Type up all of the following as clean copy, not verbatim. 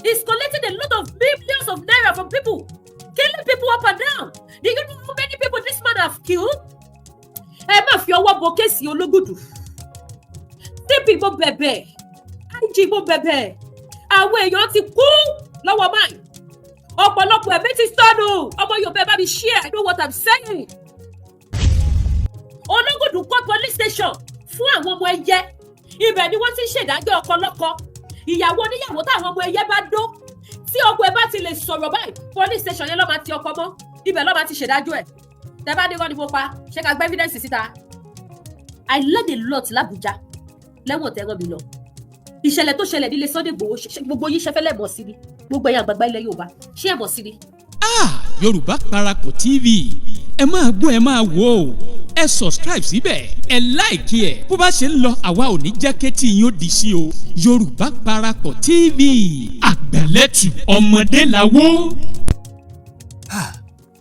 He's collecting a lot of millions of naira from people, killing people up and down. Do you know how many people this man have killed? Ẹ má fi ọwọ́ bo case Ológùdù. CP, mo bẹ̀bẹ̀. IG, mo bẹ̀bẹ̀. Àwọn èèyàn ti kú lọ́wọ́ máì, ọ̀pọ̀lọpọ̀ ẹ̀mí ti sọnù. Ọmọ Yorùbá, ẹ bá mi share. I know what I'm saying. Ológùdù kọ́ police station fún àwọn ọmọ ẹyẹ. Ibẹ̀ ni wọ́n ti ń ṣèdájọ́ ọkọ lọ́kọ, ìyàwó oníyàwó. Táwọn ọmọ ẹyẹ bá dó, tí ọkọ ẹ bá ti lè sọ̀rọ̀ báyìí, police station yẹn ló máa ti ọkọ mọ́, ibẹ̀ ló máa ti ṣèdájọ́ ẹ̀. Tẹ bá ní irọ́ ni mo pa, ṣé ká gbé evidence síta? I learned a lot l'Abuja lẹ́wọ̀n tẹ́ràn mi lọ. Ìṣẹ̀lẹ̀ tó ṣẹlẹ̀ nílé Sunday Igboho, gbogbo yín ṣẹfẹ́ lẹ́mọ̀ sí ni? Gbogbo ẹ̀yin àgbààgbà ilẹ̀ Yorùbá, ṣé ẹ̀ mọ̀ sí ni? Ah, Yorùbá Parapọ̀ TV, ẹ máa gbọ́, ẹ máa wò ó. Ẹ subscribe síbẹ̀, ẹ like ẹ̀. Bó bá ṣe ń lọ, àwa ò ní jẹ́ kétí yín ó di sí o. Yorùbá Parapọ̀ TV, àgbẹ̀lẹ̀tù ọmọdé làwọ̀.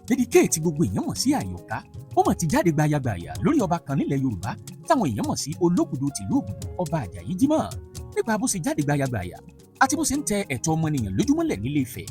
Lady K tí gbogbo èèyàn mọ̀ sí Àyọ̀ká, ó mọ̀ ti jáde gbayagbàyà lórí ọba kan nílẹ̀ Yorùbá táwọn èèyàn mọ̀ sí Ológùdù tìlú Ògùdù, Ọba Àjàyí Jímọ̀, nípa bó ṣe jáde gbayagbàyà àti bó ṣe ń tẹ ẹ̀tọ́ ọmọnìyàn lójúmọ́lẹ̀ nílé Ifẹ̀.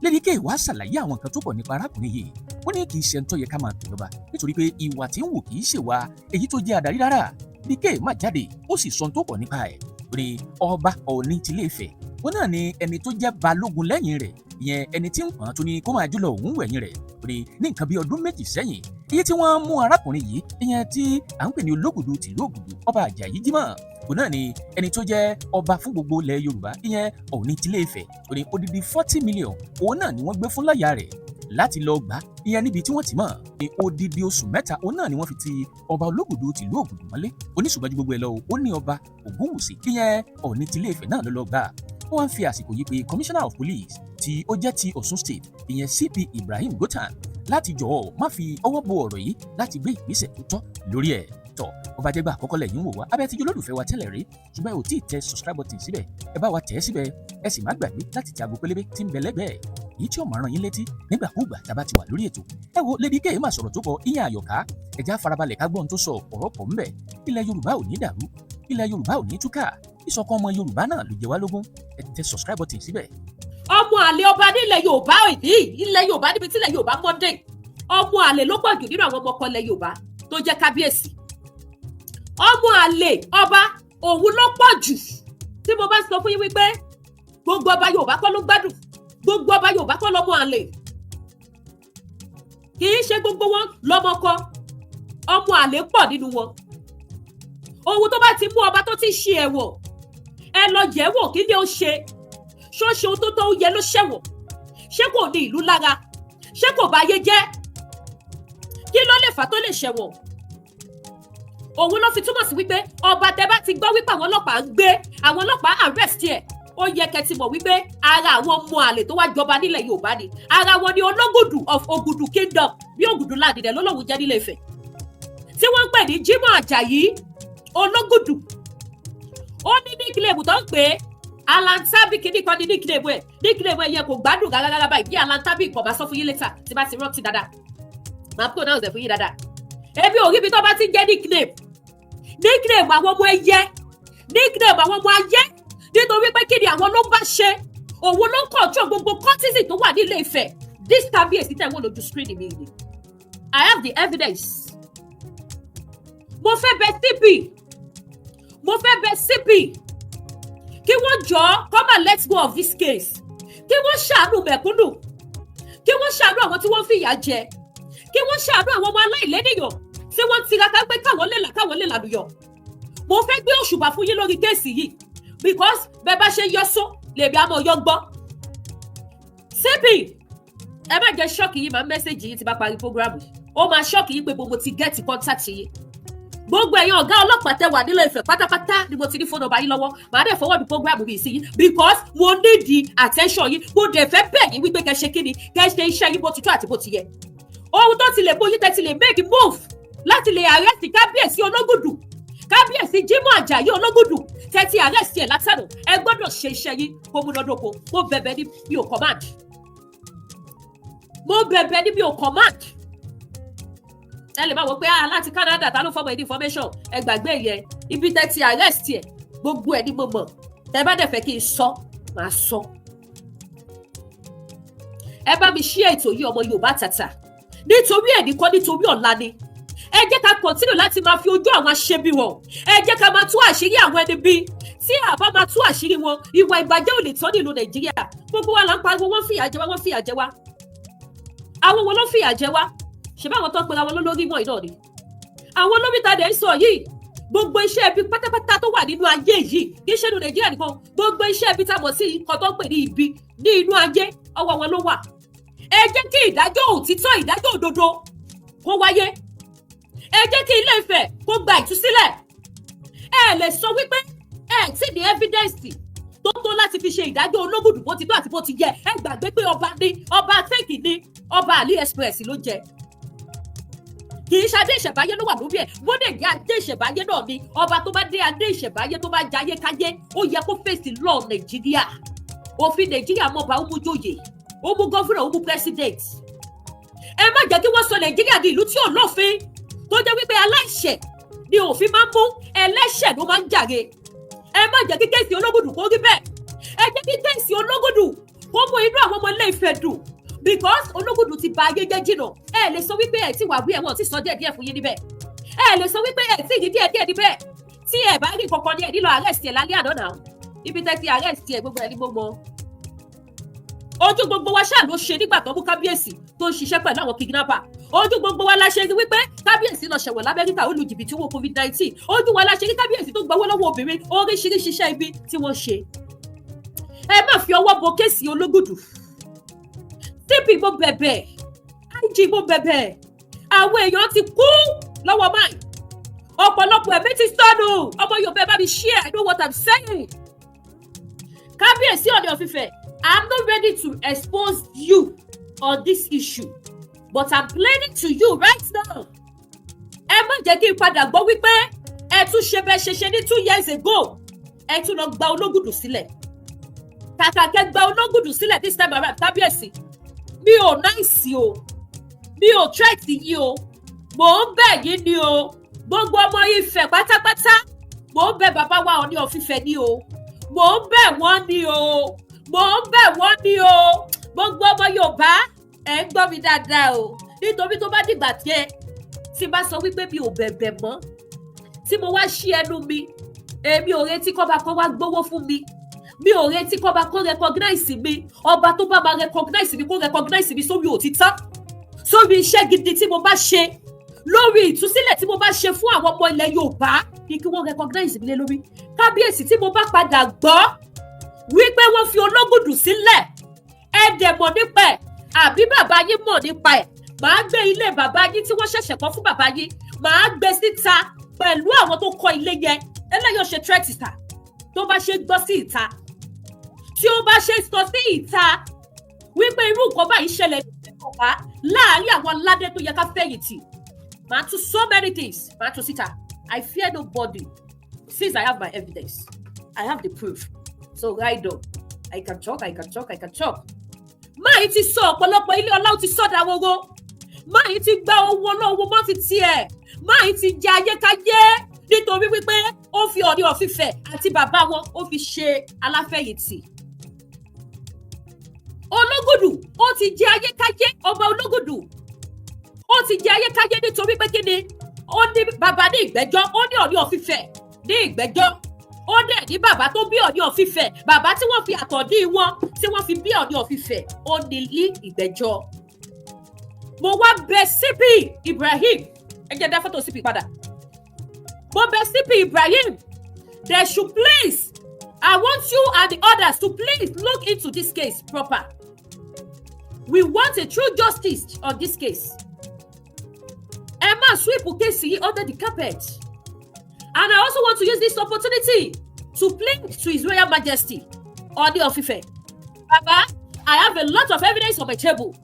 Lady K wá ṣàlàyé àwọn nǹkan tó pọ̀ nípa arákùnrin yìí. Ó ní kì í ṣe ń tó yẹ ká máa pè lọ́ba, nítorí pé ìwà tí ń wù kì í ṣèwà èyí tó jẹ́ adarí rárá. Lady K má jáde, ó sì sọ tó pọ̀ nípa ẹ̀. Ó ní ọba Ọọ̀ni tilé Ifẹ̀, ó náà ni ẹni tó jẹ́ balógun lẹ́yìn rẹ̀, ìyẹn ẹni tí ń pọ́n tó ní kó máa jùlọ òun wẹ̀yìn rẹ̀. Ó ní ní nǹkan bíi ọdún 2 sẹ́yìn, iye tí wọ́n mú arákùnrin yìí, ìyẹn tí à ń pè ní Ológùdù tìlú Ògùdù, Ọba Àjàyí Jímọ̀, òun náà ni ẹni tó jẹ́ ọba fún gbogbo ilẹ̀ Yorùbá, ìyẹn Ọọ̀ni tilé Ifẹ̀. Ó ní odidi 40 million òun náà ni wọ́n gbé fún láyà rẹ̀ láti lọ gbà, ìyẹn níbi tí wọ́n ti mọ̀ ní odidi oṣù 3 òun náà ni wọ́n fi ti ọba Ológùdù tìlú Ògùdù mọ́lé. Oníṣùgbọ́n ju gbogbo ẹ̀ lọ, ó ní ọba Ògúnwùsì, ìyẹn Ọọ̀ni tilé Ifẹ̀ náà ló lọ gbà. Ó wá ń fi àsìkò yìí pé Commissioner of Police tí ó jẹ́ ti Ọ̀ṣun State, ìyẹn CP Ibrahim Gotan, láti jọ̀ọ́ má fi ọwọ́ bo ọ̀rọ̀ yìí, láti gbé ìgbésẹ̀ tó tọ́ lórí ẹ̀. Tọ́ ó bá jẹ́ gbà àkọ́kọ́ lẹ́yìn wò wá, abẹ́ tíjú olólùfẹ́ wa tẹ́lẹ̀ rí, ṣùgbọ́n ẹ ò tí ì tẹ subscribe button síbẹ̀, ẹ bá wa tẹ̀ ẹ́ síbẹ̀. Ẹ sì má gbàgbé láti tẹ aago pélébé tí ń bẹ lẹ́gbẹ̀ẹ́ èyí tí ó máa rán yín létí nígbàkúùgbà tá a bá ti wà lórí ètò. Ẹ wo, Lady K máa sọ̀rọ̀ tó kọ, ìyẹn Àyọ̀ká. Ẹ já farabalẹ̀ ká gbọ́n tó sọ. Ọ̀rọ̀ pọ̀ ńbẹ̀. Ilẹ̀ Yorùbá ò ní dàrú, ilẹ̀ Yorùbá ò ní túkà. Ìṣọ̀kan ọmọ Yorùbá náà ló jẹ wá lógún. Ẹ tẹ subscribe button síbẹ̀. Ọmọ àlè ọba nílẹ̀ Yorùbá, ìdí ilẹ̀ Yorùbá, níbi tílẹ̀ Yorùbá mọ́dé, ọmọ àlè ló pọ̀ jù nínú àwọn ọmọ ọkọ ilẹ̀ Yorùbá tó jẹ́ kábíyèsí. Ọmọ àlè ọba òun ló pọ̀ jù. Tí mo bá sọ fún yín wípé gbogbo ọba Yorùbá kọ́ ló gbádùn, gbogbo ọba Yorùbá kọ́ lọ́mọ àlè, kì í ṣe gbogbo wọn lọ́mọ kọ́, ọmọ àlè pọ̀ nínú wọn. Ohun tó bá ti mú ọba tó ti ṣe ẹ̀wọ̀n, ẹ lọ yẹ̀ wò, kí ni ó ṣe? Ṣó ṣe ohun tó tó yẹ ló ṣẹ̀wọ̀n? Ṣé kò ní ìlú lára? Ṣé kò bá yé jẹ́? Kí ló lè fà tó lè ṣẹ̀wọ̀n? Òun ló fi túmọ̀ sí wípé ọba tẹ bá ti gbọ́ wípé àwọn ọlọ́pàá ń gbé, àwọn ọlọ́pàá arrest ẹ̀, ó yẹ kẹ́ ti mọ̀ wípé ara àwọn ọmọ àlè tó wá jọba nílẹ̀ Yorùbá ni. Ara wọn ni Ológùdù of Ògùdù Kingdom, bí Ògùdù ládìdẹ lọ́lọ́hún jẹ́ nílé Ifẹ̀, tí wọ́n ń pè ní Jimoh Ajayi Ológùdù. Ó ní nickname tó ń pè é, Alantabi kìíní kan ní nickname ẹ̀. Nickname ẹ̀ yẹn kò gbádùn rárá báyìí, bí Alantabi kò bá sọ fún yín later tí bá ti rántí dáadáa, màá pronounce ẹ̀ fún yín dáadáa. Èmi ò rí ibi tó bá ti ń jẹ́ nickname, nickname àwọn ọmọ ẹyẹ, nickname àwọn ọmọ ayé, nítorí pé kí ni àwọn ló ń bá ṣe? Òun ló ń control gbogbo cultism tó wà nílé Ifẹ̀. This kábíyèsí tẹ̀ wọ́n lójú screen mi ni, I have the evidence. Mo fẹ́ bẹ̀ CP, mo fẹ́ bẹ̀ CP kí wọ́n jọ come and let go of this case, kí wọ́n ṣàánú mẹ̀kúnnù, kí wọ́n ṣàánú àwọn tí wọ́n fìyà jẹ, kí wọ́n ṣàánú àwọn ọmọ aláìlẹ́nìyàn tí wọ́n tiraka pé káwọn lè là, káwọn lè làlùyọ. Mo fẹ́ gbé òṣùbà fún yín lórí case yìí, because bẹ́ẹ̀ bá ṣe yọ só lèmi àmọ́ yọ gbọ́. CP, ẹ má jẹ́ shock yìí, máa message yìí tí bá parí program yìí. Ó máa shock yìí pé gbogbo ti get contact yìí. Gbogbo ẹ̀yin ọ̀gá ọlọ́pàá tẹ wà nílé Ifẹ̀ pátápátá ni mo ti ní phone number yín lọ́wọ́. Màá dẹ̀ forward program mi sí yín, because mo need the attention yín. Mo dẹ̀ fẹ́ bẹ̀ yín wípé kẹ́ ṣe kíni, kẹ́ ṣe iṣẹ́ yín bó ti tó àti bó ti yẹ. Ohun tó ti lè mú yín tẹ́ ti lè make move láti lè arrest kábíyèsí Ológùdù, kábíyèsí Jimoh Ajayi Ológùdù, tẹ́ ti arrest ẹ̀ látànà, ẹ gbọ́dọ̀ ṣe iṣẹ́ yín kó múnádóko. Mo bẹ̀bẹ̀ ní, mi ò command. Mo bẹ̀bẹ̀ ní, mi ò command. Ẹ lè máa wọ pé, ah, láti Canada, ta ló fọmọ ẹ ní information? Ẹ gbàgbé yẹn. Ibi tẹ́ ti arrest ẹ, gbogbo ẹ ní mo mọ̀. Tẹ́ bá dẹ̀ fẹ́ kí n sọ, màá sọ. Ẹ bá mi ṣí ètò yìí, ọmọ Yorùbá tàtà, nítorí ẹ̀ní kọ́, nítorí ọ̀la ni. Ẹ jẹ́ ká continue láti máa fi ojú àwọn aṣebi wọn. Ẹ jẹ́ ká máa tú àṣírí àwọn ẹni bí tí a bá máa tú àṣírí wọn, ìwà ìbàjẹ́ ò lè tán nílùú Nàìjíríà. Gbogbo wa là ń pariwo, wọ́n fìyà jẹ wá, wọ́n fìyà jẹ wá. Àwọn wo ló fìyà jẹ wá? Ṣe báwọn tó ń pera wọn lólórí wọ̀nyí náà ni. Àwọn olórí ta dẹ̀ ń sọ yìí, gbogbo iṣẹ́ ibi pátápátá tó wà nínú ayé yìí, kì í ṣe nínú Nàìjíríà nìkan, gbogbo iṣẹ́ ibi tá a mọ̀ sí nǹkan tó ń pè ní ibi ní inú ayé, ọwọ́ wọn ló wà. Ẹ jẹ́ kí ìdájọ́ òtítọ́, ìdájọ́ òdodo kó wáyé. Ẹ jẹ́ kí Ilé Ifẹ̀ kó gba ìtúsílẹ̀. Ẹ lè sọ wípé ẹ tí ní evidence tó tó láti fi ṣe ìdájọ́ Ológùdù bó ti tó àti bó ti yẹ. Ẹ gbàgbé pé ọba ní ọba fake ní ọba AliExpress ló jẹ, kì í ṣe adé ìṣẹ̀báyé ló wà lórí ẹ̀. Bó dẹ̀ jẹ́ adé ìṣẹ̀báyé náà ni, ọba tó bá dé adé ìṣẹ̀báyé, tó bá jayé káyé, ó yẹ kó fèsì law Nàìjíríà. Òfin Nàìjíríà mọba, ó mú joyè, ó mú governor, ó mú president. Ẹ má jẹ́ kí wọ́n sọ Nàìjíríà di ìlú tí ò lófin, tó jẹ́ wípé aláìṣẹ̀ ni òfin máa ń mú, ẹlẹ́ṣẹ̀ ló máa ń jàre. Ẹ má jẹ́ kí case Ológùdù kó rí bẹ́ẹ̀. Ẹ jẹ́ kí case Ológùdù kó mú inú àwọn ọmọ Ilé Ifẹ̀ dùn, because Ológùdù ti ba ayé jẹ́ jìnnà. Ẹ lè sọ wípé ẹ ti wà wí ẹ̀wọ̀n ti sọ díẹ̀ díẹ̀ fún yín níbẹ̀. Ẹ lè sọ wípé ẹ ti rí díẹ̀ díẹ̀ níbẹ̀. Tí ẹ bá rí kankan ní ẹ nílò arrest ẹ lálẹ́ àná náà. Ibi tẹ́ ti arrest ẹ, gbogbo ẹ ní gbogbo ojú gbogbo wa ṣáà ló ṣe nígbà tó mú kábíyèsí tó ń ṣiṣẹ́ pẹ̀lú àwọn kidnapper. Ojú gbogbo wa la ṣe rí wípé kábíyèsí lọ ṣẹ̀wọ̀n l'Amẹ́ríkà, ó lu jìbìtì owó COVID-19. Ojú wa la ṣe rí kábíyèsí tó gbowó lọ́wọ́ obìnrin, oríṣiríṣi iṣẹ́ ibi tí wọ́n ṣe. Ẹ má fi ọwọ́ bo case Ológùdù. CP, mo bẹ̀bẹ̀. IG, mo bẹ̀bẹ̀. Àwọn èèyàn ti kú lọ́wọ́ báyìí, ọ̀pọ̀lọpọ̀ ẹ̀mí ti sọnù. Ọmọ Yorùbá, ẹ bá mi share. I know what I'm saying. Kábíyèsí Ọọ̀ni of Ifẹ̀, I'm not ready to expose you on this issue, but I'm pleading to you right now. Ẹ má jẹ́ kí n padà gbọ́ wípé ẹ tún ṣe bẹ́ẹ̀ ṣe ṣe ní 2 years ago, ẹ tún lọ gba Ológùdù sílẹ̀. Kàkà kẹ́ gba Ológùdù sílẹ̀ this time around, kábíyèsí, mi ò nice o, mi ò threat yín o, mò ń bẹ̀ yín ni o. Gbogbo ọmọ Ifẹ̀ pátápátá, mò ń bẹ̀ bàbá wa Ọọ̀ni of Ifẹ̀ ni o, mò ń bẹ̀ wọ́n ni o, mò ń bẹ̀ wọ́n ni o. Gbogbo ọmọ Yorùbá, ẹ̀ ń gbọ́ mi dáadáa o, nítorí tó bá dìgbà tiẹ̀ tí bá sọ wípé mi ò bẹ̀bẹ̀ mọ́, tí mo wá ṣí ẹnu mi, èmi ò retí kọ́ba kan wá gbowó fún mi, mi ò retí kọ́ba kan recognize mi. Ọba tó bá máa recognize mi, kó recognize mi sórí òtítọ́, sórí iṣẹ́ gidi tí mo bá ṣe, lórí ìtúsílẹ̀ tí mo bá ṣe fún àwọn ọmọ ilẹ̀ Yorùbá ní kí wọ́n recognize mi lé lórí. Kábíyèsí, tí mo bá padà gbọ́ wípé wọ́n fi Ológùdù sílẹ̀, ẹ dẹ̀ mọ̀ nípa ẹ̀, àbí bàbá yín mọ̀ nípa ẹ̀, màá gbé ilé bàbá yín tí wọ́n ṣẹ̀ṣẹ̀ kọ́ fún bàbá yín, màá gbé síta pẹ̀lú àwọn tó kọ́ ilé yẹn. Eléyìí ò ṣe threat ìta. Tó bá ṣe gbọ́ sí ìta, tí ó bá ṣe sọ sí ìta wípé irú nǹkan báyìí ṣẹlẹ̀ ní Yorùbá láàárín àwọn aládé tó yẹ ká fẹ̀yìntì, màá tún so many things, màá tún síta. I fear nobody since I have my evidence, I have the proof. So right on, I can talk, I can talk, I can talk. Máyì ti sọ ọ̀pọ̀lọpọ̀ ilé ọlá, ó ti sọ̀dà wọ́wọ́. Máyì ti gba owó olówó mọ́ ti tiẹ̀. Máyì ti jẹ ayékáyé nítorí wípé ó fi Ọọ̀ni of Ifẹ̀ àti bàbá wọn, ó fi ṣe aláfẹ̀yìntì. Ológùdù, ó ti jẹ ayékáyé. Ọba Ológùdù, ó ti jẹ ayékáyé nítorí pé kí ni? Ó ní bàbá ní ìgbẹ́jọ́, ó ní Ọọ̀ni of Ifẹ̀ ní ìgbẹ́jọ́, ó dẹ̀ ní bàbá tó bí Ọọ̀ni of Ifẹ̀, bàbá tí wọ́n fi àtọ̀dí wọn tí wọ́n fi bí Ọọ̀ni of Ifẹ̀, ó ní ní ìgbẹ́jọ́. Mo wá bẹ̀ CP Ibrahim, ẹ jẹ́ dá fọ́tò CP padà. Mo bẹ̀ CP Ibrahim, they should please, I want you and the others to please look into this case proper. We want a true justice on this case. Ẹ má sweep case yìí under the carpet. And I also want to use this opportunity to plead to His Royal Majesty Ooni of Ife. Baba, I have a lot of evidence on my table.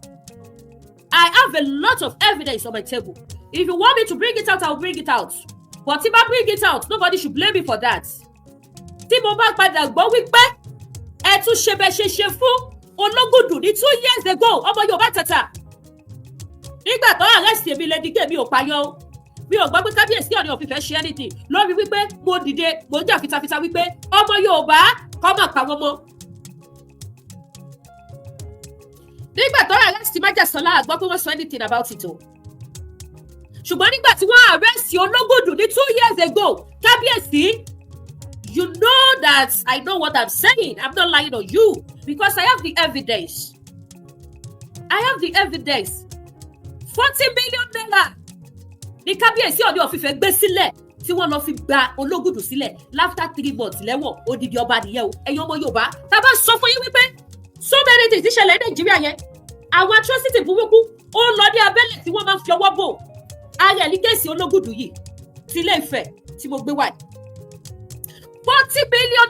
I have a lot of evidence on my table. If you want me to bring it out, I will bring it out. But if I bring it out, nobody should blame me for that. Tí mo bá padà gbọ́ wípé ẹ tún ṣe bẹ́ẹ̀ ṣe ṣe fún Ológùdù ní 2 years ago, ọmọ Yorùbá tàtà, nígbà tó arrest èmi lẹ́ni gé mi ò payọ́ o, mi ò gbọ́ pé kábíyèsí Ọọ̀ni of Ifẹ̀ ṣe anything lórí wípé mo dìde, mo ń jà fitafita wípé ọmọ Yorùbá kọ́ máa pa wọ́n mọ́. Nígbà tó arrest Májàsọ́lá, a gbọ́ pé wọ́n sọ anything about it o. Ṣùgbọ́n nígbà tí wọ́n arrest Ológùdù ní 2 years ago, kábíyèsí, you know that I know what I'm saying. I'm not lying on you because I have the evidence. I have the evidence. ₦40 million ní kábíyèsí Ọọ̀ni of Ifẹ̀ gbé sílẹ̀ tí wọ́n lọ fi gba Ológùdù sílẹ̀ after 3 months lẹ́wọ̀n. Odidi ọba nìyẹn o. Ẹ̀yin ọmọ Yorùbá, tá a bá sọ fún yín wípé so many things ṣẹlẹ̀ ní Nàìjíríà yẹn, àwọn atrocity burúkú ó ń lọ ní abẹ́lẹ̀ tí wọ́n máa ń fi ọwọ́ bò ara ẹ̀ ní case Ológùdù yìí ti Ilé Ifẹ̀ tí mo gbé wáyé. ₦40 million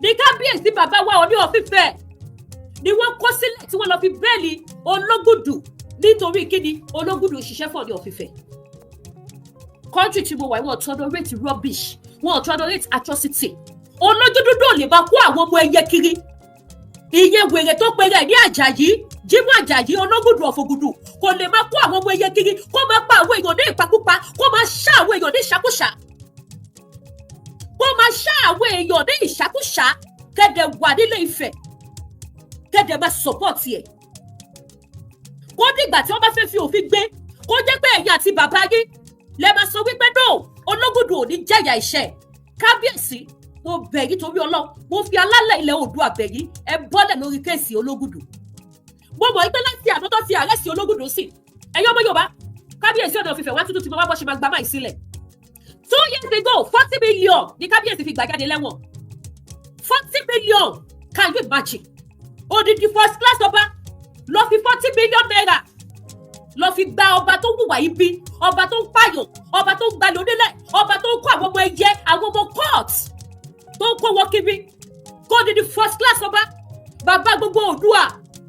ní kábíyèsí bàbá wa Ọọ̀ni of Ifẹ̀ ni wọ́n kó sílẹ̀ tí wọ́n lọ fi bail Ológùdù. Nítorí kíni? Ológùdù ṣiṣẹ́ fún Ọọ̀ni of Ifẹ̀. Country tí mo wà, wọ́n tolerate rubbish, wọ́n tolerate atrocity. Olójú dúdú ò lè máa kó àwọn ọmọ ẹyẹ kiri. Ìyẹn wèrè tó pe rẹ̀ ní Àjàyí, Jímọ̀ Àjàyí, Ológùdù ọ̀fọ̀gùdù, kò lè máa kó àwọn ọmọ ẹyẹ kiri, kó máa pa àwọn èèyàn ní ìpakúpa, kó máa ṣá àwọn èèyàn ní ìṣàkúṣà, kó máa ṣá àwọn èèyàn ní ìṣàkúṣà, kẹ́dẹ̀ wà nílé Ifẹ̀, kẹ́dẹ̀ máa support ẹ̀. Kó dìgbà tí wọ́n bá fẹ́ fi òfin gbé, kó jẹ́ pé ẹ̀yin àti bàbá yín lẹ máa sọ wípé no, Ológùdù ò ní jẹ̀yà ìṣẹ́. Kábíyèsí, mo bẹ̀ yín torí Ọlọ́run, mo fi alálẹ̀ ilẹ̀ Oòduà bẹ̀ yín, ẹ bọ́lẹ̀ lórí case Ológùdù. Mo mọ̀ wípé láti àná tó ti arrest Ológùdù sí, ẹ̀yin ọmọ Yorùbá, kábíyèsí Ọọ̀ni of Ifẹ̀ wá tuntun tí mo wá bọ́ ṣe máa gba máì sílẹ̀. 2 years ago, 40 million ní kábíyèsí fi gbà jáde lẹ́wọ̀n. 40 million, can you imagine? Odidi first class ọba lọ fi ₦40 million lọ fi gba ọba tó wùwà ibi, ọba tó ń pààyàn, ọba tó ń gbalẹ̀ onílẹ̀, ọba tó ń kó àwọn ọmọ ẹyẹ, àwọn ọmọ cult tó ń kó wọn kiri. Kó odidi first class ọba, bàbá gbogbo Oòduà,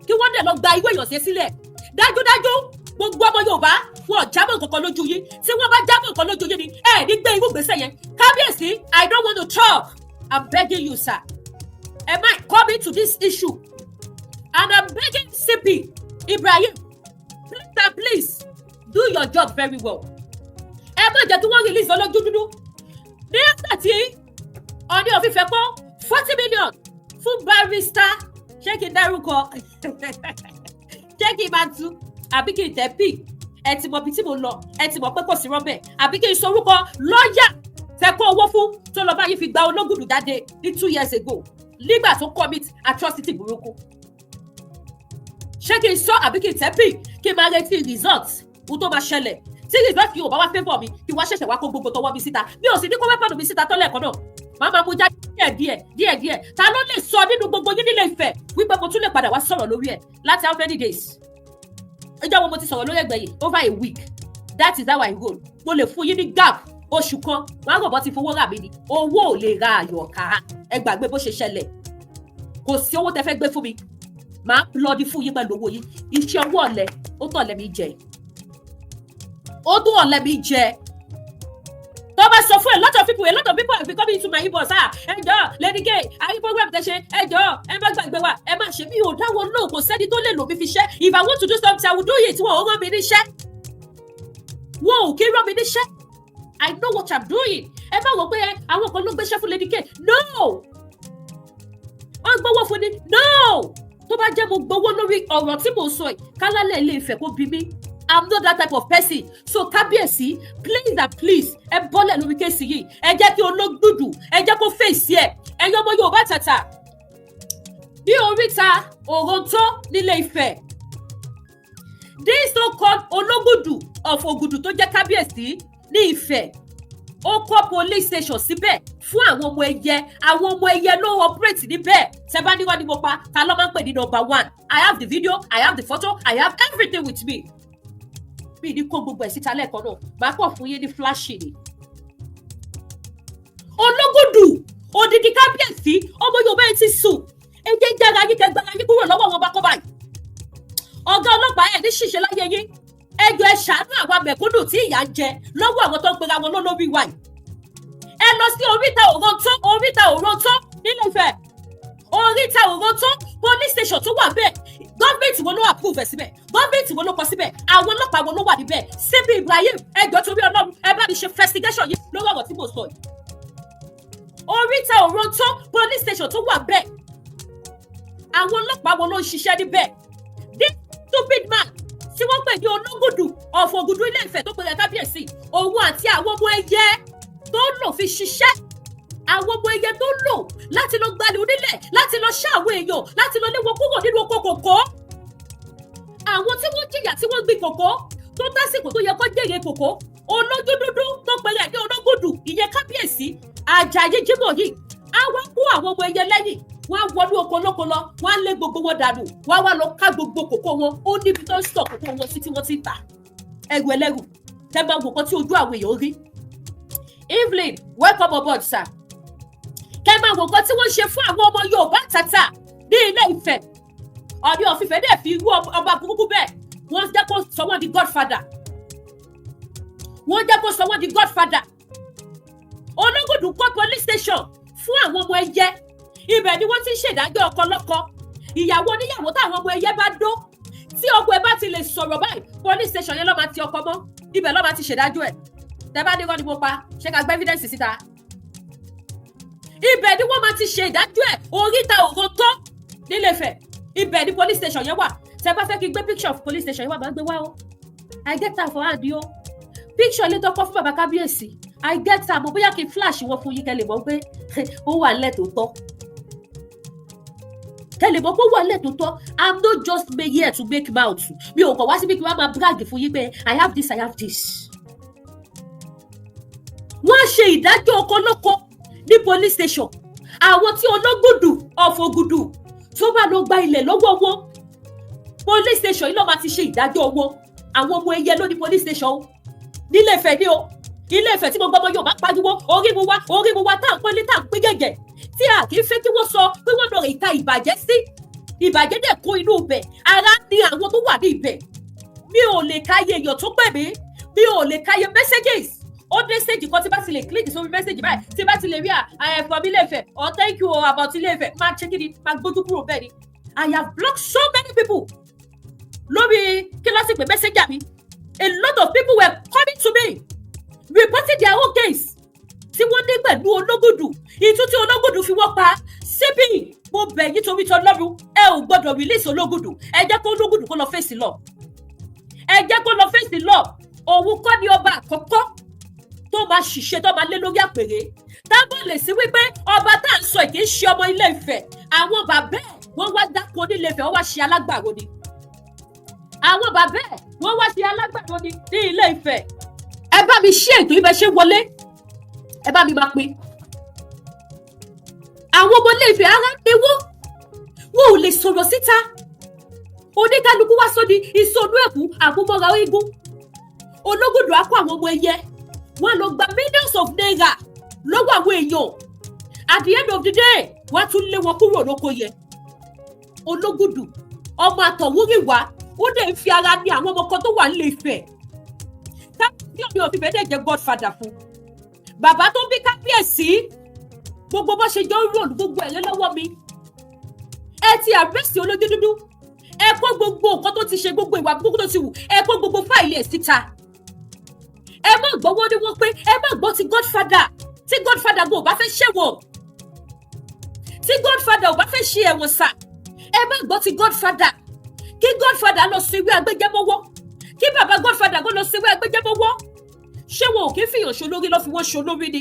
kí wọ́n dẹ̀ lọ gba ìwé ìyànṣẹ́ sílẹ̀. Dájúdájú, gbogbo ọmọ Yorùbá, wọn ò jámọ́ nǹkan kan lójú yín. Tí wọ́n bá jámọ́ nǹkan lójú yín ni, ẹ ní gbé irú gbèsè yẹn. Kábíyèsí, I don't want to talk. I'm begging you, sir, ẹ má come into this issue. And I'm begging CP Ibrahim, please and please, do your job very well. Ẹ má jẹ́ kí wọ́n release olójú dúdú. Ní after tí Ọọ̀ni of Ifẹ̀ kó 40 million fún barrister, ṣé kí n dárúkọ? Ṣé kí n máa tú àbí kí n tẹ̀ pì? Ẹ ti mọ ibi tí mo lọ, ẹ ti mọ pé kò sí rọ́bẹ̀. Àbí kí n sọ orúkọ lọ́ọ̀yà tẹ kó owó fún tó lọ báyìí fi gba Ológùdù jáde ní 2 years ago nígbà tó commit atrocity burúkú? Ṣé kí n sọ àbí kí n tẹ́ pì, kí n máa retí result ohun tó máa ṣẹlẹ̀? Tí result yóò bá wá favour mi, kí wá ṣẹ̀ṣẹ̀ wá kó gbogbo tọwọ́ mi síta. Mi ò sì ní kó weapon mi síta tọ́lẹ̀ kan náà, màá máa mú jáde díẹ̀ díẹ̀ díẹ̀ díẹ̀. Ta ló lè sọ nínú gbogbo yín nílé Ifẹ̀ wípé mo tún lè padà wá sọ̀rọ̀ lórí ẹ̀? Láti how many days? Ìjọ wo mo ti sọ̀rọ̀ lórí ẹgbẹ́ yìí? Over a week. That is how I roll. Mo lè fún yín ní gap oṣù kan. Wọn á rò bọ́ ti fowó rà mí ni. Owó ò lè ra àyọ̀ká. Ẹ gbàgbé bó ṣe ṣẹlẹ̀. Kò sí owó tẹ fẹ́ gbé fún mi, màá lọ́ọ́dí fún yín pẹ̀lú owó yín. Iṣẹ́ ọwọ́ ọ̀lẹ, ó tọ̀ lẹ́mí jẹ, ó tún ọ̀lẹ mi jẹ. Tó bá sọ fún a lot of people have been coming into my inbox: "Ah, ẹ jọ̀ọ́, Lady K, àyè program tẹ ṣe, ẹ jọ̀ọ́, ẹ má gbàgbé wa, ẹ má ṣe." Mi ò dáwọ́ náà. Kò sẹ́ni tó lè lò mí fi ṣẹ́. If I want to do something, I will do it. Wọn ò rán mi níṣẹ́, wọn ò kí rán mi níṣẹ́. I know what I'm doing. Ẹ má wọ pé àwọn kan ló gbéṣẹ́ fún Lady K. No, wọ́n gbowó fún ni? No. Tó bá jẹ́ mo gbowó lórí ọ̀rọ̀ tí mo sọ yìí, kálálẹ̀ Ilé Ifẹ̀ kó bí mi. I'm not that type of person. So kábíyèsí, please and please, ẹ bọ́lẹ̀ lórí case yìí. Ẹ jẹ́ kí Ológùdù, ẹ jẹ́ kó fèsì ẹ̀. Ẹ̀yin ọmọ Yorùbá tàtà ní oríta Òróǹtó nílé Ifẹ̀, this so called Ológùdù of Ògùdù tó jẹ́ kábíyèsí ní Ifẹ̀, ó kọ́ police station síbẹ̀ fún àwọn ọmọ ẹyẹ. Àwọn ọmọ ẹyẹ ló operate níbẹ̀. Tẹ́ bá níwá ni mo pa, ta ló máa ń pè ní number one? I have the video, I have the photo, I have everything with me. Mi ní kó gbogbo ẹ̀ síta lẹ́ẹ̀kan náà, màá kọ̀ fún yín ní flash ni. Ológùdù, odidi kábíyèsí, ọmọ Yorùbá, ẹ ti sùn. Ẹ jẹ́ jára yín, kẹgbẹ́ra yín kúrò lọ́wọ́ wọn bá kọ́ báyìí. Ọ̀gá ọlọ́pàá, ẹ̀ ní ṣìṣe láyé yín. Ẹ jọ̀ọ́, ẹ ṣàánú àwa mẹ̀kúnnù tí ìyà ń jẹ lọ́wọ́ àwọn tó ń pera wọn lólórí wa yìí. Ẹ lọ sí oríta Òróǹtó, oríta Òróǹtó nílé Ifẹ̀, oríta Òróǹtó police station tó wà bẹ́ẹ̀, gọ́ọ̀mẹ̀ntì wo ló approve ẹ̀ síbẹ̀? Gọ́ọ̀mẹ̀ntì wo ló kọ síbẹ̀? Àwọn ọlọ́pàá wo ló wà níbẹ̀? CP Ibrahim, ẹ jọ̀ọ́, torí Ọlọ́run, ẹ bá mi ṣe investigation yìí lórí ọ̀rọ̀ tí mo sọ yìí. Oríta Òróǹtó police station tó wà bẹ́ẹ̀, àwọn ọlọ́pàá wo ló ń ṣiṣẹ́ níbẹ̀? Stupid man tí wọ́n pè ní Ológùdù of Ògùdù Ilé Ifẹ̀ tó pè ní kábíyèsí, òun àti àwọn ọmọ ẹyẹ tó ń lò fi ṣiṣẹ́, àwọn ọmọ ẹyẹ tó ń lò láti lọ gbalẹ̀ onílẹ̀, láti lọ ṣá àwọn èèyàn, láti lọ lé wọn kúrò nínú oko kòkó, àwọn tí wọ́n jìyà, tí wọ́n gbin kòkó, tó tásìkò tó yẹ kó jèrè kòkó. Olójú dúdú tó pẹ̀lẹ́ ní Ológùdù, ìyẹn kábíyèsí Àjàyí Jímọ̀ yìí, á wá kó àwọn ọmọ ẹyẹ lẹ́yìn, wọ́n á wọnú oko lóko lọ, wọ́n á lé gbogbo wọn dànù, wọ́n á wá lọ ká gbogbo kòkó wọn. Ó níbi tó ń sọ kòkó wọn sí tí wọ́n ti ń tà ẹrù ẹlẹ́rù. Tẹ́ máa wò kan tí ojú àwọn èèyàn rí. Evelyn, welcome aboard, sir. Kẹ́ máa wò kan tí wọ́n ṣe fún àwọn ọmọ Yorùbá tàtà ní Ilé Ifẹ̀. Ọọ̀ni of Ifẹ̀ dẹ̀ fi irú ọba burúkú bẹ́ẹ̀, wọ́n jẹ́ kó sọ wọ́n di godfather, wọ́n jẹ́ kó sọ wọ́n di godfather. Ológùdù kọ́ police station fún àwọn ọmọ ẹyẹ. Ibẹ̀ ni wọ́n ti ń ṣèdájọ́ ọkọ lọ́kọ, ìyàwó oníyàwó. Táwọn ọmọ ẹyẹ bá dó, tí ọkọ ẹ bá ti lè sọ̀rọ̀ báyìí, police station yẹn ló máa ti ọkọ mọ́, ibẹ̀ ló máa ti ṣèdájọ́ ẹ̀. Tẹ́ bá ní kọ́ ni mo pa, ṣé ká gbé evidence síta? Ibẹ̀ ni wọ́n máa ti ṣe ìdájọ́ ẹ̀, oríta òrótó nílé Ifẹ̀. Ibẹ̀ ni police station yẹn wà. Tẹ́ bá fẹ́ kí n gbé picture of police station yẹn wà, máa gbé wá o. I get am for hand o. Picture ilé tó kọ́ fún bàbá kábíyèsí, I get am o. Bóyá kí n flash wọn fún yín, kẹ́ lè mọ̀ pé ó wà nílẹ̀ tó tọ́, kẹ́ lè mọ̀ pé ó wà nílẹ̀ tó tọ́. I'm not just made here to make mouth. Mi ò kàn wá síbi kí wọ́n máa brag fún yín pé I have this, I have this. Wọ́n ṣe ìdájọ́ ọkọ lọ́kọ ní police station. Àwọn tí Ológùdù of Ògùdù tó bá lọ gba ilẹ̀ lọ́wọ́ wọn, police station yìí ló máa ti ṣe ìdájọ́ wọn. Àwọn ọmọ ẹyẹ ló ní police station o, nílé Ifẹ̀ ní o. Ilé Ifẹ̀ tí gbogbo ọmọ Yorùbá pariwo orí mu wá, orí mu wá, tá à ń pọ́nlé, tá à ń pín gẹ̀gẹ̀, tí a kì í fẹ́ kí wọ́n sọ pé wọ́n lọ ìta ìbàjẹ́ sí. Ìbàjẹ́ dẹ̀ kún inú ibẹ̀, ara ní àwọn tó wà ní ibẹ̀. Mi ò lè káyé èèyàn tó pè mí, mi ò lè káyé messages. Ó dé stage kan, tí bá ti lè click sórí message báyìí, tí bá ti lè rí à from Ilé Ifẹ̀ or thank you about Ilé Ifẹ̀, máa ṣe kí ni, máa gbójú kúrò bẹ́ẹ̀ ni. I have blocked so many people lórí kí ló sì pé messenger mi. A lot of people were coming to me, reporting their own case tí wọ́n ní pẹ̀lú Ológùdù, ìtú tí Ológùdù fi wọ́n pa síbí. Mo bẹ̀ yín torí tọlọ́run, ẹ ò gbọ́dọ̀ release Ológùdù. Ẹ jẹ́ kó Ológùdù kó lọ fèsì lọ, ẹ jẹ́ kó lọ fèsì lọ. Òun kọ́ ni ọba àkọ́kọ́ tó máa ṣiṣẹ́ tó máa lé lórí àpèrè. Tábọ̀ lè sí wípé ọba tá à ń sọ kì í ṣe ọmọ Ilé Ifẹ̀. Àwọn bàbá ẹ̀, wọ́n wá dáko nílé Ifẹ̀, wọ́n wá ṣe alágbàro ni. Àwọn bàbá ẹ̀, wọ́n wá ṣe alágbàro ni ní Ilé Ifẹ̀. Ẹ bá mi ṣí ètò ibẹ̀ ṣe wọlé, ẹ bá mi máa pín. Àwọn ọmọ Ilé Ifẹ̀, ara ni wọ́n, wọn ò lè sọ̀rọ̀ síta. Oníkálukú wá sódi ìsọnù ẹ̀kú àmúmọ́ra eégún. Ológùdù á kó àwọn ọmọ ẹyẹ wọn lọ gba millions of naira lọ́wọ́ àwọn èèyàn. At the end of the day, wọ́n á tún lé wọn kúrò lóko yẹn. Ológùdù, ọmọ àtọ̀húnrìnwá, ó dẹ̀ ń fi ara ní àwọn ọmọ kan tó wà nílé Ifẹ̀. Kábíyèsí Ọọ̀ni of Ifẹ̀ dẹ̀ jẹ́ godfather fún bàbá tó bí kábíyèsí. Gbogbo bó ṣe jọ ń rò, gbogbo ẹ̀rẹ́ lọ́wọ́ mi. Ẹ ti arrest olójú dúdú, ẹ kó gbogbo nǹkan tó ti ṣe, gbogbo ìwà gbogbo tó ti wù, ẹ kó gbogbo fáìlì ẹ̀ síta. Ẹ má gbọ́, wọ́n ní wọ́n pé ẹ má gbọ́ ti godfather. Tí godfather gbọ́ ò bá fẹ́ ṣẹ̀wọ̀n, tí godfather ò bá fẹ́ ṣe ẹ̀wọ̀n sà, ẹ má gbọ́ ti godfather. Kí godfather lọ sí ìwé agbẹjẹmọ́wọ́, kí bàbá godfather kó lọ sí ìwé agbẹjẹmọ́wọ́. Ṣé wọn ò kí ń fìyàn ṣolórí lọ́ fi wọ́n ṣolórí ni?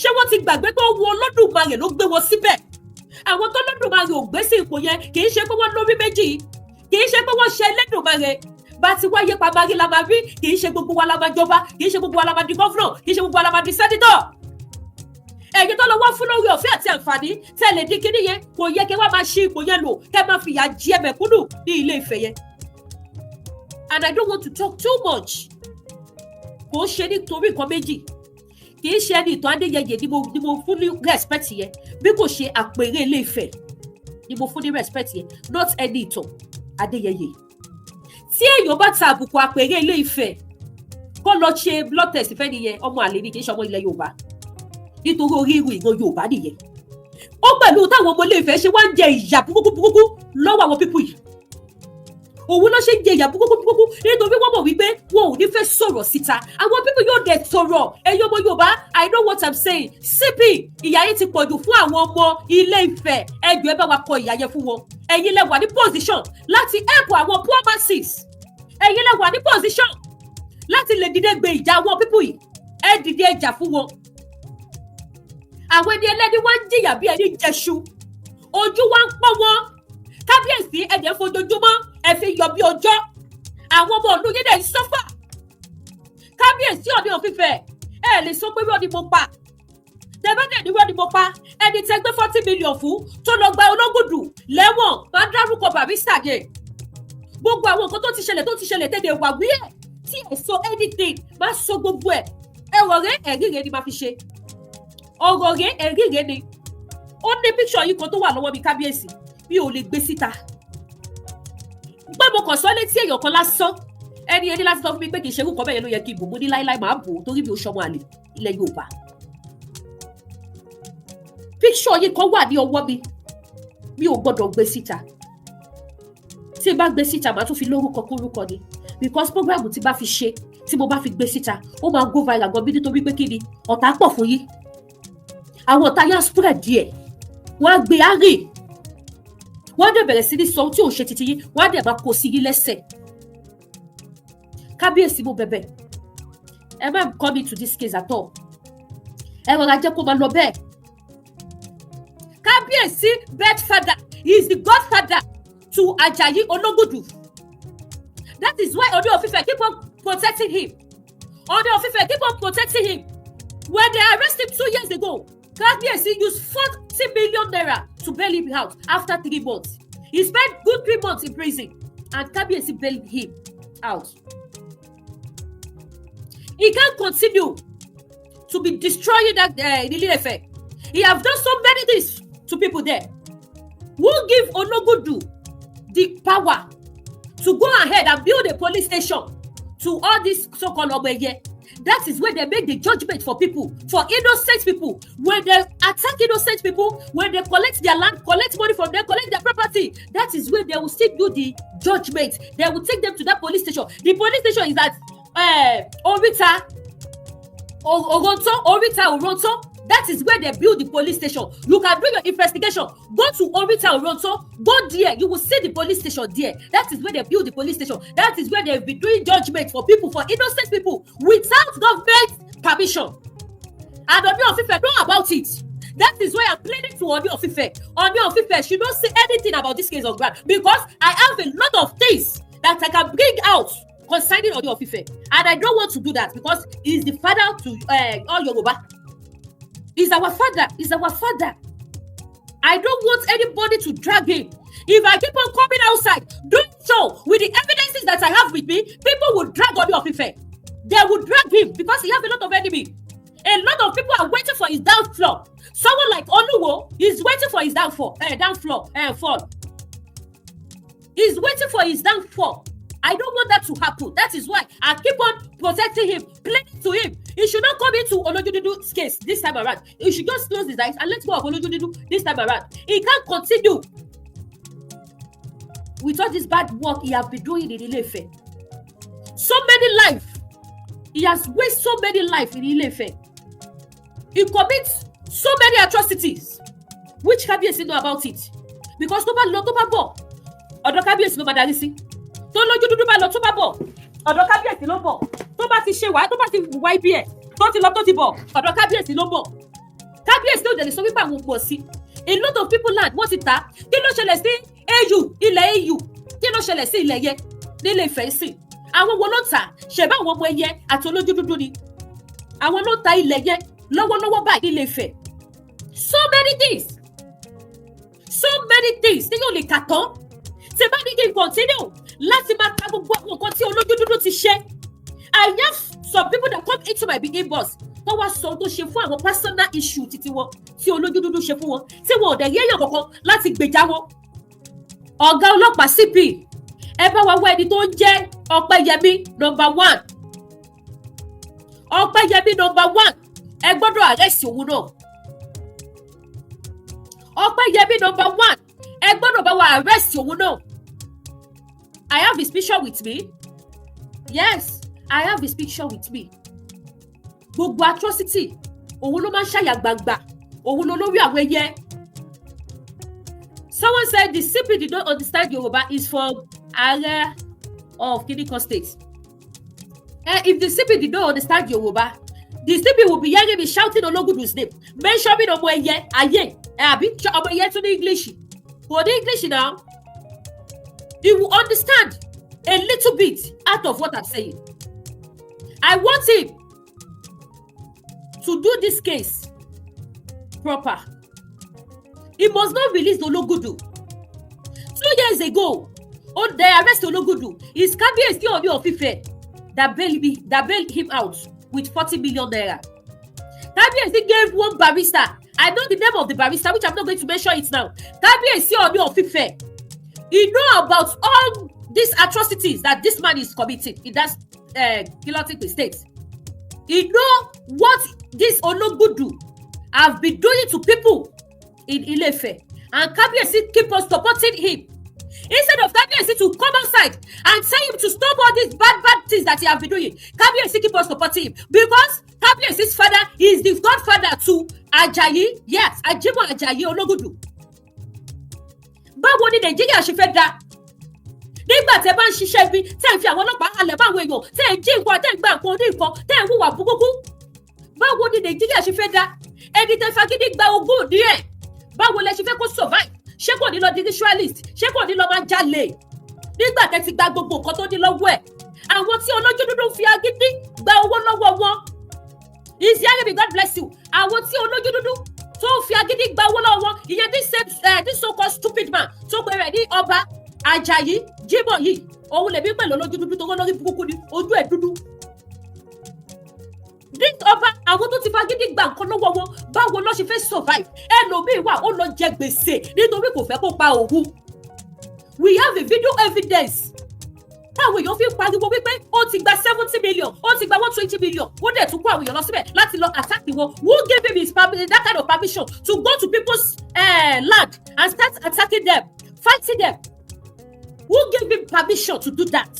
Ṣé wọ́n ti gbàgbé pé ó wu Olódùmarè ló gbé wọn síbẹ̀? Àwọn tó Olódùmarè ò gbé sí ipò yẹn, kì í ṣe pé wọ́n lórí méjì, kì í ṣe pé wọ́n ṣe Ẹlẹ́dùmarè. Bá ti wáyé pamari la máa rí. Kì í ṣe gbogbo wa la máa jọba, kì í ṣe gbogbo wa la máa di governor, kì í ṣe gbogbo wa la máa di senator. Ẹ̀yin tó lọ wá fún lórí ọ̀fẹ́ àti àǹfààní tẹ́ lè di kíní yẹn, kò yẹ kí wọ́n máa ṣí ipò yẹn lò, kẹ́ máa fìyà jẹ mẹ̀kúnnù ní Ilé Ifẹ̀ yẹn. And I don't want to talk too much. Kò ń ṣe nítorí nǹkan méjì, kì í ṣe ẹni ìtàn Adéyẹyẹ ni mo fún ní respect yẹn, bí kò ṣe àpèrè Ilé Ifẹ̀ ni mo fún ní respect yẹn, not ẹni ìtàn Adéyẹyẹ. Tí èèyàn bá ta àbùkù àpèrè Ilé Ifẹ̀, kó lọ ṣe blood test fẹ́ nìyẹn. Ọmọ àlè ni, kì í ṣe ọmọ ilẹ̀ Yorùbá, nítorí orí irú ìran Yorùbá nìyẹn. Ó pẹ̀lú táwọn ọmọ Ilé Ifẹ̀ ṣe wá ń jẹ ìyà burúkú burúkú lọ́wọ́ àwọn people yìí. Òun ló ṣe ń jẹ ìyà burúkú burúkú, nítorí wọ́n mọ̀ wípé wọn ò ní fẹ́ sọ̀rọ̀ síta. Àwọn people yóò dẹ̀ sọ̀rọ̀. Ẹ̀yin ọmọ Yorùbá, I know what I'm saying. CP, ìyà yìí ti pọ̀jù fún àwọn ọmọ Ilé Ifẹ̀. Ẹ jọ̀ọ́, ẹ bá wa kọ ìyà yẹn fún wọn. Ẹ̀yin lẹ wà ní position láti help àwọn poor masses. Ẹ̀yin lẹ wà ní position láti lè dìde gbé ìjà àwọn people yìí. Ẹ dìde, ẹ jà fún wọn. Àwọn ẹni ẹlẹ́ni wá ń jìyà bí ẹni jẹṣu, ojú wa ń pọ́n wọn. Kábíyèsí, ẹ̀dẹ̀ fojoojúmọ́ ẹ fi yọ bí ọjọ́. Àwọn ọmọ ìlú yín dẹ̀ ń suffer. Kábíyèsí Ọọ̀ni of Ifẹ̀, ẹ lè sọ pé irọ́ ni mo pa. Tẹ̀bẹ́dẹ̀ ní irọ́ ni mo pa. Ẹni tẹ́ gbé 40 million fún tó lọ gba Ológùdù lẹ́wọ̀n, máa ń dárúkọ Barrister yẹn. Gbogbo àwọn nǹkan tó ti ṣẹlẹ̀, tó ti ṣẹlẹ̀ tẹ́lẹ̀ wà wí ẹ̀ tí ẹ̀ sọ anything, máa sọ gbogbo ẹ̀. Ẹ̀rọ rẹ̀, ẹ̀rí rẹ̀ ni máa fi ṣe ọ̀rọ̀ rẹ̀, ẹ̀rí rẹ̀ ni. Ó ní picture yìí kan tó wà lọ́wọ́ mi, kábíyèsí, mi ò lè gbé síta pé mo kàn sọ létí èèyàn kan lásán. Ẹni láti sọ fún mi pé kì í ṣe irú nǹkan bẹ́ẹ̀ yẹn ló yẹ kí n bò. Mo ní láíláí, màá bò ó, torí mi ò ṣọmọ àlè ilẹ̀ Yorùbá. Picture yìí kan wà ní ọwọ́ mi, mi ò gbọ́dọ̀ gbé síta. Tí n bá gbé síta, màá tún fi lórúkọ kórúkọ ni, because program tí bá fi ṣe, tí mo bá fi gbé síta, ó máa go viral gan bí, nítorí pé kí ni, ọ̀tá pọ̀ fún yín. Àwọn ọ̀tá yá spread díẹ̀, wọ́n á gbé àárè, wọ́n á dẹ̀ bẹ̀rẹ̀ sí ní sọ ohun tí ò ṣe titi yín, wọ́n á dẹ̀ máa kó sí yín lẹ́sẹ̀. Kábíyèsí, mo bẹ̀bẹ̀, ẹ má come into this case at all. Ẹ rọra jẹ́ kó máa lọ bẹ́ẹ̀. Kábíyèsí birth father, he is the godfather to Ajayi Ológùdù. That is why Ooni of Ife keep on protecting him. Ooni of Ife keep on protecting him. When they arrest him 2 years ago, Kábíyèsí used 40 million naira to bail him out after 3 months. He spent good 3 months in prison and Kábíyèsí bailed him out. He can't continue to be destroying that in Ile-Ife. He have done so many things to people there. Who give Ologudu the power to go ahead and build a police station to all these so-called ọmọ ẹyẹ? That is where they make the judgment for people, for innocent people. When they attack innocent people, when they collect their land, collect money from them, collect their property, that is where they will still do the judgment. They will take them to that police station. The police station is at Orita Oronto, Orita Oronto. That is where they build the police station. You can do your investigation. Go to Orita Oronto, go there, you will see the police station there. That is where they build the police station. That is where they be doing judgment for people, for innocent people, without government permission. And Ooni of Ife know about it. That is why I'm pleading to Ooni of Ife. Ooni of Ife should not say anything about this case on ground, because I have a lot of things that I can bring out concerning Ooni of Ife, and I don't want to do that because he is the father to all Yoruba. He's our father. He's our father. I don't want anybody to drag him. If I keep on coming outside doing so with the evidences that I have with me, people will drag Ooni of Ife. They will drag him because he has a lot of enemy. A lot of people are waiting for his downfall. Someone like Oluwo is waiting for his downfall, fall. He's waiting for his downfall. I don't want that to happen. That is why I keep on protecting him, pleading to him. He should not come into Olojududu's case this time around. He should just close his eyes and let go of Olojududu this time around. He can't continue with all this bad work he have been doing in Ile-Ife. So many life. He has wasted so many life in Ile-Ife. He commits so many atrocities, which Kábíyèsí know about it. Because tó bá lọ, tó bá bọ̀, ọ̀dọ̀ Kábíyèsí ló máa darí sí. Tó lójú dúdú bá lọ, tó bá bọ̀, ọ̀dọ̀ Kábíyèsí ló bọ̀. Tó bá ti ṣe wá, tó bá ti wá ibi ẹ̀ tó ti lọ, tó ti bọ̀, ọ̀dọ̀ Kábíyèsí ló bọ̀. Kábíyèsí ò dẹ̀ lè sọ wípé àwọn pọ̀ sí. A lot of people land, wọ́n ti tà á. Kí ló ṣẹlẹ̀ sí AU, ilẹ̀ AU? Kí ló ṣẹlẹ̀ sí ilẹ̀ yẹn nílé Ifẹ̀ sí? Àwọn wo ló ń tà? Ṣẹ̀bá àwọn ọmọ ẹyẹ àti olójú dúdú ni. Àwọn ló ń ta ilẹ̀ yẹn lọ́wọ́lọ́wọ́ báyìí nílé Ifẹ̀. So many things, so many things tí yóò lè kà tán. Tí bá ní kí n continue láti máa ka gbogbo àwọn nǹkan tí olójú dúdú ti ṣe, I have some people that come into my big inbox tó wá sọ ohun tó ṣe fún àwọn, personal issue títí wọn tí olójú dúdú ṣe fún wọn, tí wọn ò dẹ̀ rí èèyàn kankan láti gbèjà wọn. Ọ̀gá ọlọ́pàá CP, ẹ bá wa wá ẹni tó ń jẹ́ Ọpẹ́yẹmí number one. Ọpẹ́yẹmí number one, ẹ gbọ́dọ̀ arrest òun náà. Ọpẹ́yẹmí number one, ẹ gbọ́dọ̀ bá wa arrest òun náà. I have his picture with me. Yes, I have his picture with me. Gbogbo atrocity, òun ló máa ń ṣàyà gbangba, òun ló lórí àwọn ẹyẹ. Someone said the CP did not understand Yoruba, is from Ààrẹ of Kinikon State. If the CP did not understand Yoruba, the CP will be hearing me shouting Ologudu's name, mentioning ọmọ ẹyẹ ayé ẹ, àbí ọmọ ẹyẹ tún ní English? Kò ní English now. He will understand a little bit out of what I'm saying. I want him to do this case proper. He must not release Ologudu. 2 years ago, oh, they arrest Ologudu. It's Kabiyesi Ooni of Ife that bailed him out with ₦40 million. Kabiyesi gave one barrister. I know the name of the barrister, which I'm not going to mention it now. Kabiyesi Ooni of Ife, he know about all these atrocities that this man is committing in that Kilotic state. He know what this Ologudu have been doing to people in Ile-Ife, and Kabiyesi keep on supporting him. Instead of Kabiyesi to come outside and tell him to stop all these bad bad things that he have been doing, Kabiyesi keep on supporting him, because Kabiyesi's father is the godfather to Ajayi. Yes, Ajimoh Ajayi Ologudu. Báwo ni Nàìjíríà ṣe fẹ́ da nígbà tẹ́ bá ń ṣiṣẹ́ ibi, tẹ́ ń fi àwọn ọlọ́pàá halẹ̀ báwọn èèyàn, tẹ́ ń jí nǹkan, tẹ́ ń gba nǹkan oní nǹkan, tẹ́ ń hùwà burúkú? Báwo ni Nàìjíríà ṣe fẹ́ da? Ẹni tẹ́ fagídí gba ogún ní ẹ̀, báwo lẹ ṣe fẹ́ kó survive? Ṣé kò ní lọ di ritualist? Ṣé kò ní lọ máa jalè nígbà tẹ́ ti gba gbogbo nǹkan tó ní lọ́wọ́ ẹ̀? Àwọn tí olójú dúdú fi agídí gba owó lọ́wọ́ wọn. Easy, God bless you. Àwọn tí olójú dúdú tó fi agídí gba owó lọ́wọ́ wọn, ìyẹn this same this so called stupid man tó pe rẹ̀ ní Ọba Ajayi Jimoh yìí, òun lèmi pẹ̀lú olójú dúdú tó lórí burúkú ni, ojú ẹ̀ dúdú ní ọba. Àwọn tó ti fagídí gba nǹkan lọ́wọ́ wọn, báwo ló ṣe fẹ́ survive? Ẹlòmíín wà, ó lọ jẹ gbèsè nítorí kò fẹ́ kó pa òun. We have a video evidence táwọn èèyàn fi ń pariwo wípé ó ti gba 70 million, ó ti gba 120 million, ó dẹ̀ tún kó àwọn èèyàn lọ síbẹ̀ láti lọ attack wọn. Who gave him his that kind of permission to go to people's land and start attacking them, fighting them? Who gave him permission to do that?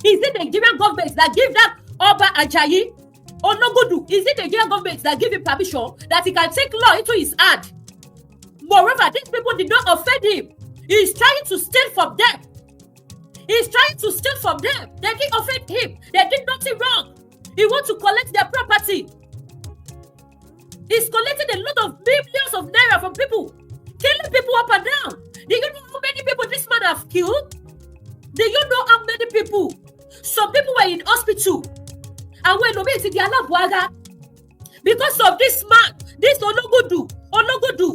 Is it Nigerian government that give that Ọba Ajayi Ologudu? Is it Nigerian government that give him permission that he can take law into his hand? Moreover, these people did not offend him. He is trying to steal from them. He is trying to steal from them. They didn't offend him. They did nothing wrong. He wants to collect their property. He's collecting a lot of millions of naira from people, killing people up and down. Do you know how many people this man have killed? Do you know how many people? Some people were in hospital. Àwọn ẹlòmíì ti di aláàbọ̀ ara because of this man, this Ologudu, Ologudu.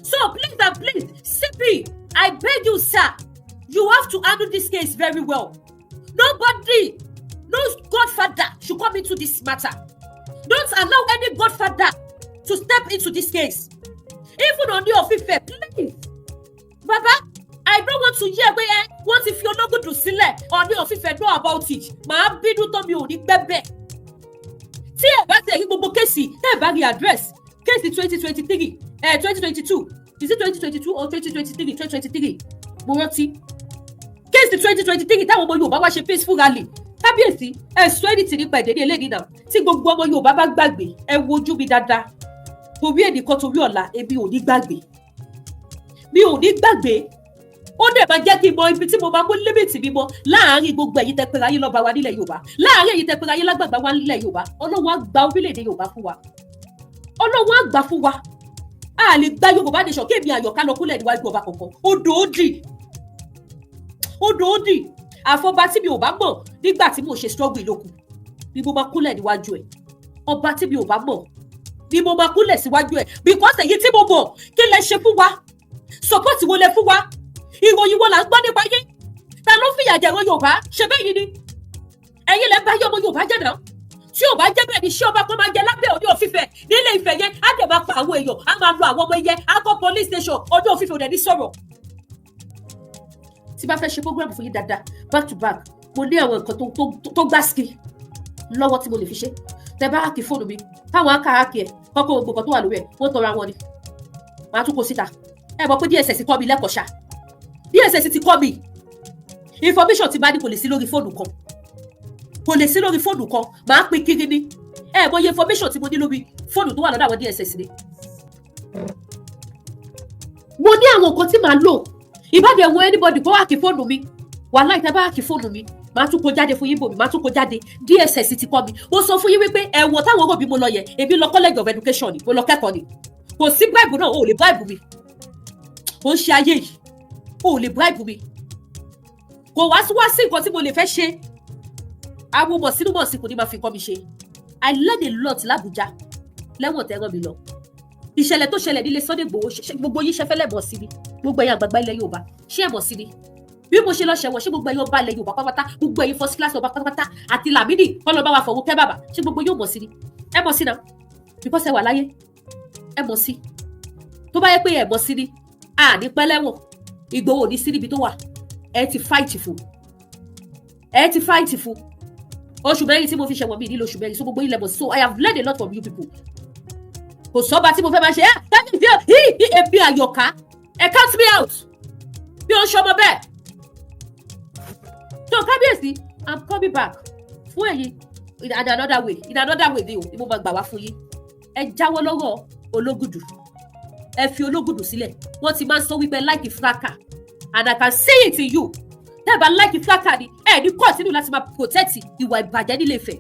So please and please, CP, I beg you, sir, you have to handle this case very well. Nobody, no godfather should come into this matter. Don't allow any godfather to step into this case. Even Ooni of Ife, please, baba, I don't want to hear pé ẹ wọ́n ti fi Ológùdù sílẹ̀, Ooni of Ife know about it. Màá bínú tán, mi ò ní gbẹ́ bẹ́ẹ̀. Tí ẹ bá tẹ̀ rí gbogbo case, tẹ́ ẹ bá rí address case 2023, 2022, is it 2022 or 2023? 2023, mo rántí case 2023 táwọn ọmọ Yorùbá wá ṣe peaceful rally. Kábíyèsí, ẹ sọ ẹni tì nípa èdè ní eléyìí náà. Tí gbogbo ọmọ Yorùbá bá gbàgbé, ẹ wojú mi dáadáa, torí ẹnìkan, torí ọ̀la, èmi ò ní gbàgbé, mi ò ní gbàgbé. Ó dẹ̀ máa jẹ́ kí n mọ ibi tí mo máa mú limit mi mọ́ láàárín gbogbo ẹ̀yin tẹ́ pera yín lọ́ba wa nílẹ̀ Yorùbá, láàárín ẹ̀yin tẹ́ pera yín lágbàgbà wa nílẹ̀ Yorùbá. Ọlọ́run á gba orílẹ̀-èdè Yorùbá fún wa. Ọlọ́run á gbà fún wa. A lè gba Yorùbá nation kéèmí àyọ̀ká lọ kúnlẹ̀ níwájú ọba kankan. Odò ó dì, odò ó dì. Àfọba tí mi ò bá mọ̀ nígbà tí mo ṣe struggle ìlókù ni mo máa kúnlẹ̀ níwájú ẹ̀. Ọba tí mi ò bá mọ̀ ni mo máa kúnlẹ̀ síwájú ẹ̀, because èyí tí mo mọ̀, kí lẹ ṣe fún wa? Support wo lẹ fún wa? Ìròyìn wo là ń gbọ́ nípa yín? Ta ló fìyà jẹ ìran Yorùbá? Ṣe bẹ́ẹ̀ yìí ni ẹ̀yin lẹ bá yí ọmọ Yorùbá jẹ́ náà. Tí ò bá jẹ́ bẹ́ẹ̀ ni, ṣé ọba kan máa jẹ lábẹ́ Ọọ̀ni of Ifẹ̀ nílé Ifẹ̀ yẹn, á dẹ̀ máa pa àwọn èèyàn, á máa lo àwọn ọmọ ẹyẹ, á kọ́ police station, Ọọ̀ni of Ifẹ̀ ò dẹ̀ ní sọ̀rọ̀? Tí bá fẹ́ ṣe program fún yín dáadáa back to back, mo ní àwọn nǹkan tó gbásíkì lọ́wọ́ tí mo lè fi ṣe. Tẹ bá hack fóònù mi, táwọn á hack ẹ̀ kọ́kọ́, gbogbo nǹkan tó wà lórí ẹ̀, wọ́n tọra wọn ni, màá tún kó síta. Ẹ mọ̀ pé DSS kọ́ mi lẹ́kọ̀ọ́ ṣá. DSS ti kọ́ mi. Information tí bá ní kò lè sí lórí fóònù kan, kò lè sí lórí fóònù kan. Màá pín kiri ni. Ẹ mọ iye information tí mo ní lórí fóònù tó wà lọ́dọ̀ àwọn DSS ni. Mo ní àwọn nǹkan tí màá lò ìbàdàn ẹ̀wọ̀n. Anybody kó hack fóònù mi, wàhálà ìtẹ́ bá hack fóònù mi, màá tún kó jáde fún yín bòmí, màá tún kó jáde. DSS ti kọ́ mi. Mo sọ fún yín wípé ẹ̀wọ̀n táwọn òbí mo lọ yẹ, èmi lọ College of Education ni, mo lọ kẹ́kọ̀ọ́ ni. Kò sí bribe náà, o ò lè bribe mi. Kò ń ṣe ayé yìí, o ò lè bribe mi. Kò wá sí wá sí nǹkan tí mo lè fẹ́ ṣe. Àwọn mọ̀ sínú mọ̀ sí kò ní máa fi nǹkan mi ṣe. I learn a lot l'Abuja lẹ́wọ̀n tẹ́ rán mi lọ. Ìṣẹ̀lẹ̀ tó ṣẹlẹ̀ nílé Sunday Igboho, gbogbo yín ṣe fẹ́lẹ̀ mọ̀ sí mi. Gbogbo ẹ̀yin àgbààgbà ilẹ̀ Yorùbá, ṣé ẹ̀ mọ̀ sí mi bí mo ṣe lọ ṣẹ̀wọ̀n? Ṣé gbogbo ẹ̀yin ọba ilẹ̀ Yorùbá pátápátá, gbogbo ẹ̀yin first class ọba pátápátá àti Lámídì kọ́ lọ bá wa fọwọ́ kẹ́ bàbà, ṣé gbogbo yóò mọ̀ sí ni? Ẹ mọ̀ sí náà because ẹ wà láyé, ẹ mọ̀ sí. Tó bá yẹ pé ẹ mọ̀ sí ni, a ní pẹ́lẹ́wọ̀n. Ìgbòho ní sí níbi tó wà. Ẹ ti fight fún, ẹ ti fight fún. Oṣù 4 tí mo fi ṣẹ̀wọ̀n mi nílò oṣù 4. So gbogbo ilẹ̀ mọ̀ sí. So I have learned a lot from you people. Kò sọ́ba tí mo fẹ́ máa ṣe ẹ́ ẹ́ ẹ́ ebi àyọ̀ká. Ẹ count me out bí o ń ṣọmọ bẹ́ẹ̀. So kábíyèsí, I'm coming back fún ẹ̀yin in another way, in another way ni o ni mo máa gbà wá fún yín. Ẹ jáwọ́ lọ́wọ́ Ológùdù, ẹ fi Ológùdù sílẹ̀. Wọ́n ti máa ń sọ wípé like fracas, and I can see it in you. Tẹ́ ẹ bá like fracas ni, ẹ ní continue láti máa protect ìwà ìbàjẹ́ nílé Ifẹ̀.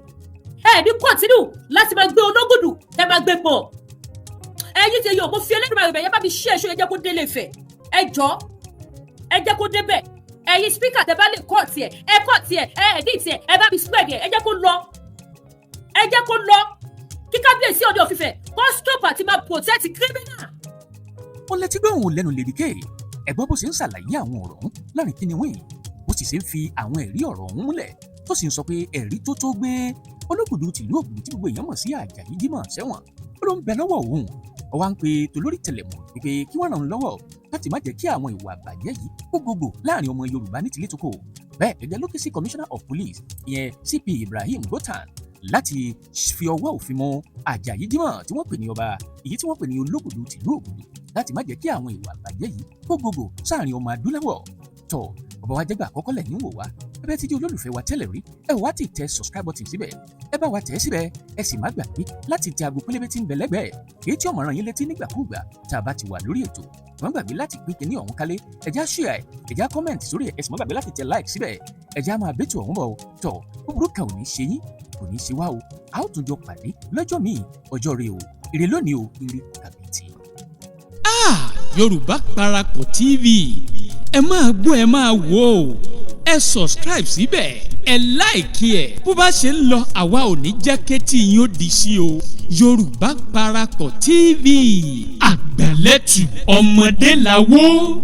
Ẹ ní continue láti máa gbé Ológùdù, ẹ máa gbé pọ̀. Ẹ̀yin tí yóò mo fi Elédùmarè bẹ̀ yẹn, bá mi ṣí ẹ̀ṣọ́ yẹn, jẹ́ kó délé Ifẹ̀. Ẹ jọ, ẹ jẹ́ kó débẹ̀. Ẹ̀yin speaker, tẹ́ bá lè kọ́ tiẹ̀, ẹ kọ́ tiẹ̀, ẹ edit ẹ̀, ẹ bá mi spread ẹ̀. Ẹ jẹ́ kó lọ, ẹ jẹ́ kó lọ, kí kábíyèsí Ọọ̀ni of Ifẹ̀ kó stop àti máa protect criminal. Ó létí gbóhùn lẹ́nu Lady K. Ẹ̀gbọ́n bó ṣe ń ṣàlàyé àwọn ọ̀rọ̀ ọ̀hún láàrin kíni wíìn, bó sì ṣe ń fi àwọn ẹ̀rí ọ̀rọ̀ ọ̀hún múlẹ̀, tó sì ń sọ pé ẹ̀rí tó tó gbé Ológùdù tìlú Ògùdù tí gbogbo èèyàn mọ̀ sí Àjàyí Jímọ̀ sẹ́wọ̀n, ó ló ń bẹ lọ́wọ́ òun. Ó wá ń pe tolórí tẹlẹ̀mù wípé kí wọ́n ràn án lọ́wọ́ láti má jẹ́ kí àwọn ìwà àbàjẹ́ yìí kó gbogbo láàrin ọmọ Yorùbá ní tìlé tókò. Bẹ́ẹ̀ gẹ́gẹ́ ló ké sí Commissioner of Police, ìyẹn CP Ibrahim Gotan, láti fi ọwọ́ òfin mú Àjàyí Jímọ̀ tí wọ́n pè ní ọba èyí tí wọ́n pè ní Ológùdù tìlú Ògùdù, láti má jẹ́ kí àwọn ìwà àbàjẹ́ yìí kó gbogbo sáàrin ọmọ adúláwọ̀. Tọ́ ọba wa jẹ́gbà àkọ́kọ́ lẹ́yìn wò wá, ẹ bẹ́ẹ̀ ti jẹ́ olólùfẹ́ wa tẹ́lẹ̀ rí, ẹ wá ti tẹ subscribe button síbẹ̀, ẹ bá wa tẹ̀ síbẹ̀. Ẹ sì má gbàgbé láti tẹ aago pélébé tí ń bẹ lẹ́gbẹ̀ẹ́, èyí tí ó máa rán yín létí nígbàkúùgbà tá a bá ti wà lórí ètò. Má gbàgbé láti pín kinní ọ̀hún kálé, ẹ já share, ẹ já comment sórí ẹ, ẹ sì má gbàgbé láti tẹ like síbẹ̀. Ẹ já máa bẹ́tù ọ̀hún bọ̀. Tọ̀ búburú kan ò ní ṣe yín, kò ní ṣe wá o. A ó tún jọ pàdé lọ́jọ́ míì, ọjọ́ rẹ o. Ire lónìí o, ire kàbìtì. Ah, Yorùbá Parapọ̀ TV, ẹ máa gbọ́, ẹ máa wò ó. Ẹ subscribe síbẹ̀, ẹ like ẹ̀. Bó bá ṣe ń lọ, àwa ò ní jẹ́ kétí yín ó di sí o. Yorùbá Parapọ̀ TV, àgbàlẹ́tù ọmọdé làwọ̀.